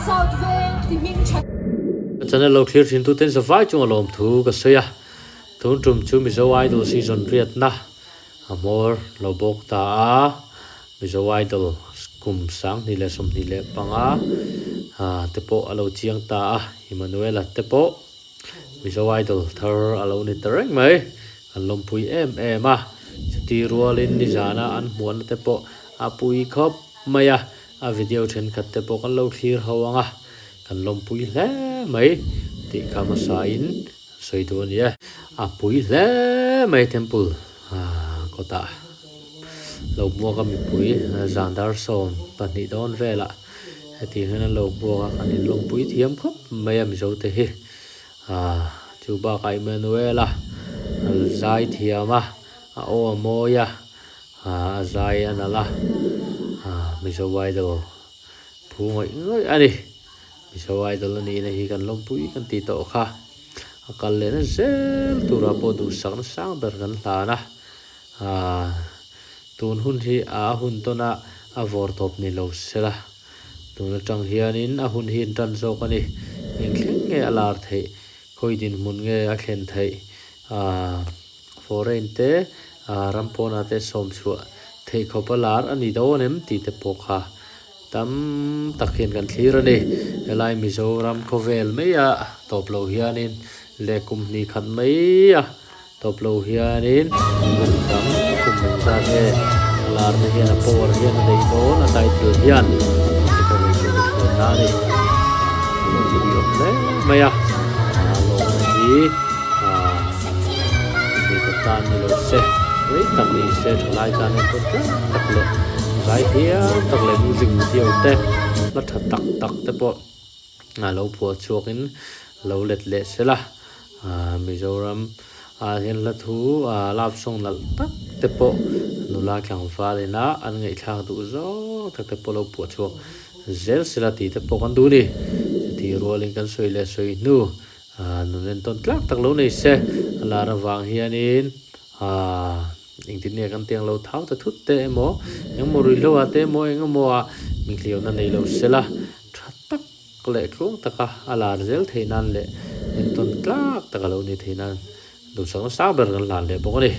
South Veng ti hming tha. Ka channel lo thlir thin tuten zavai chunga lawmthu ka sawi a, tun tum chu Mizo Idol season riatna a hmawr lo bawk ta a, Mizo Idol kum 2025 te pawh a lo chiang ta a, Emmanuela te pawh Mizo Idol thar a lo ni ta reng mai, kan lawmpui em em a, chuti rualin nizana an hmuahna te pawh a pui khawp mai a, a video thenkhat te pawh kan lo thlir ho ang a, kan lawmpui hle mai tih kha hmasain sawi duh a ni e. A pui hle mai temple kawtah lo hmuak a mipui zan dar 12 dawn velah heti hian an lo hmuak a kan inlawmpui thiam khawp mai a Mizo te hi chu bakah Emmanuel-a zai thiam a a aw a mawi a a zai a nalh a Mizo Idol phu ngawih ngawih a ni. Mizo Idol a nihna hi kan lawmpui kan tih tawh kha a kal lehna zel turah pawh duhsakna sang ber kan hlan a, aah tun hun hi a hun tawn a a vawr tawp ni lo sela tun atang hianin a hun hi an tan zawk a ni, eng thleng nge a lar theih, khawi dinhmun nge a thlen theih, aah foreign te aah ram pawnah te sawm chhuah theih khawp a lar a ni dawn em tih te pawh kha. Tam tak hian kan thlir a ni. Helai Mizoram khawvel maia tawp lo hianin leh kum hnih khat maia tawp lo hianin kum tam kum engzat nge larna hian a power hian a neih dawn a title hian tih ka ngaihtuah ka hriat na a ni. A lo pui awm hle mai a, a lawmna hi mi ka tan ni lo se rei tak ni se thalai tan hian tawn tlak tak leh zai thiam tak leh music video te hla tha tak tak te pawh a lo phuah chhuak in lo let leh sela ah Mizoram ah hian hla thu ah love song nalh tak te pawh nula tlangval ina an ngaihthlak duh zawng tak te pawh lo phuah chhuak zel sela tih te pawh kan duh a ni chutih rualin kan sawi leh sawi hnu. Ahh nun entawn tlak tak lo nei se, a lar avang hianin ahh engtin nge kan tiang lo thau ta thut te emaw, engemaw ruihhlo ah te emaw engemaw ah minghliauna nei lo sela tha tak leh tluang taka a lar zel theih nan leh entawn tlak tak a lo ni theih nan duhsakna sang ber kan hlan leh bawk a ni.